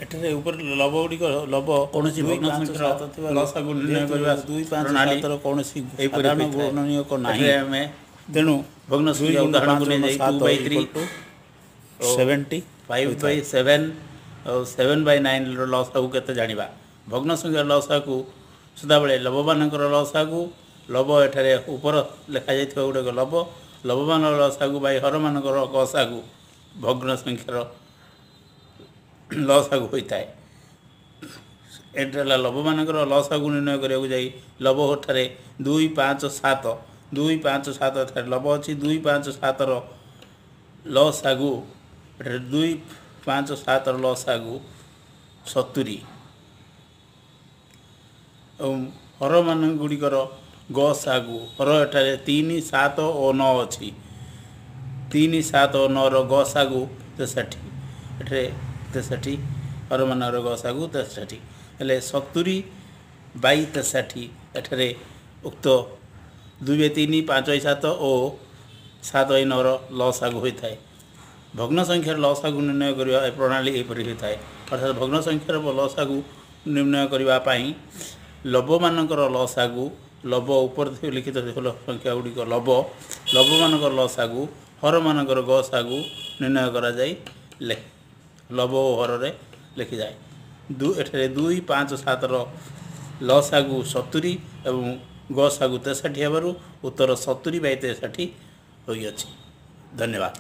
ଏଠାରେ ଉପରେ ଲବ ଗୁଡ଼ିକ ଲବ କୌଣସି 2 ଭଗ୍ନ 5 ସଂଖ୍ୟାର 7 ଥିବାରୁ ଲସାଗୁ ନିର୍ଣ୍ଣୟ ଯେହେତୁ କରିବା 2 5 ପ୍ରଣାଳୀ 7ର କୌଣସି ଏହିପରି ସାଧାରଣ ହୋଇଥାଏ। ଗୁଣନୀୟକ ନାହିଁ। ଏଠାରେ ଆମେ ତେଣୁ ଭଗ୍ନ 2 ସଂଖ୍ୟା ଗୁଣ ଉଦାହରଣକୁ 5 ଗୁଣ ନେଇଯାଇ 2 7 ବାଇ 3 ଇକ୍ୱାଲ୍ ଟୁ 70 5 ହୋଇଥାଏ। ବାଇ 7 ଆଉ 7 ବାଇ 9ର ଲସାଗୁ କେତେ ଜାଣିବା। ଭଗ୍ନ ସଂଖ୍ୟାର ଲସାଗୁ ସଦାବେଳେ ଲବମାନଙ୍କର ଲସାଗୁ, ଲବ ଏଠାରେ ଉପର ଲେଖାଯାଇଥିବା ଗୁଡ଼ିକ ଲବ, ଲବମାନଙ୍କର ଲସାଗୁ ବାଇ ହରମାନଙ୍କର ଗସାଗୁ ଭଗ୍ନ ସଂଖ୍ୟାର ଲସାଗୁ ହୋଇଥାଏ। ଏଠି ହେଲା ଲବମାନଙ୍କର ଲସାଗୁ ନିର୍ଣ୍ଣୟ କରିବାକୁ ଯାଇ ଲବ ଠାରେ 2 5 7, 2 5 7 ଏଠାରେ ଲବ ଅଛି। 2 5 7ର ଲସାଗୁ, ଏଠାରେ 2 5 7ର ଲସାଗୁ 70 ଏବଂ ହରମାନ ଗୁଡ଼ିକର ଗସାଗୁ, ହର ଏଠାରେ 3 7 ଓ 9 ଅଛି। 3 7 ଓ 9ର ଗସାଗୁ 63, ଏଠାରେ 63, ହରମାନଙ୍କର ଗସାଗୁ 63 ହେଲେ 70 ବାଇ 63। ଏଠାରେ ଉକ୍ତ 2 ବାଇ 3, 5 ବାଇ 7 ଓ 7 ବାଇ 9ର ଲସାଗୁ ହୋଇଥାଏ। ଭଗ୍ନ ସଂଖ୍ୟାର ଲସାଗୁ ନିର୍ଣ୍ଣୟ କରିବା ପ୍ରଣାଳୀ ଏହିପରି ହୋଇଥାଏ। ଅର୍ଥାତ୍ ଭଗ୍ନ ସଂଖ୍ୟାର ଲସାଗୁ ନିର୍ଣ୍ଣୟ କରିବା ପାଇଁ ଲବମାନଙ୍କର ଲସାଗୁ, ଲବ ଉପରେ ଲିଖିତ ସଂଖ୍ୟା ଗୁଡ଼ିକ ଲବ, ଲବମାନଙ୍କର ଲସାଗୁ, ହରମାନଙ୍କର ଗସାଗୁ ନିର୍ଣ୍ଣୟ କରାଯାଇ ଲବ ଓ ହରରେ ଲେଖିଯାଏ। ଏଠାରେ 2 5 7ର ଲସାଗୁ 70 ଏବଂ ଗସାଗୁ 63 ହେବାରୁ ଉତ୍ତର 70 ବାଇ 63 ହୋଇଅଛି। ଧନ୍ୟବାଦ।